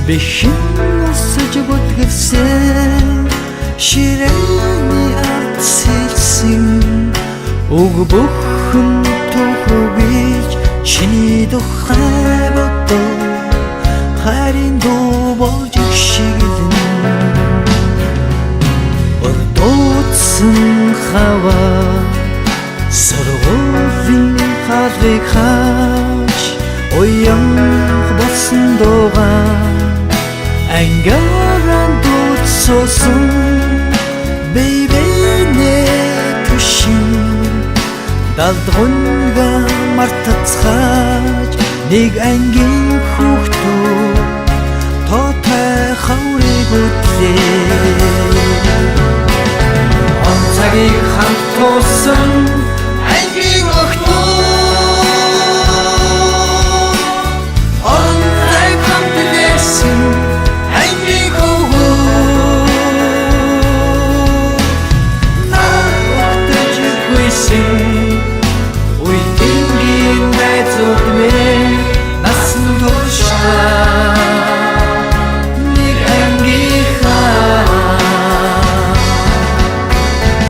Бэхэн усаж бүтгэсэн ширээний ард сэлсэн уг бүхэн түүхэж чиний тухай бодоо хайрын дуу болж шиглэн ордоодсон хаваа сургуулийн хаалгыг хааж уянх болсон дуугаа ангааран дуудсан бэйбэнэ түшин далдгунга мартацгааж нэг ангийн хүүхэд.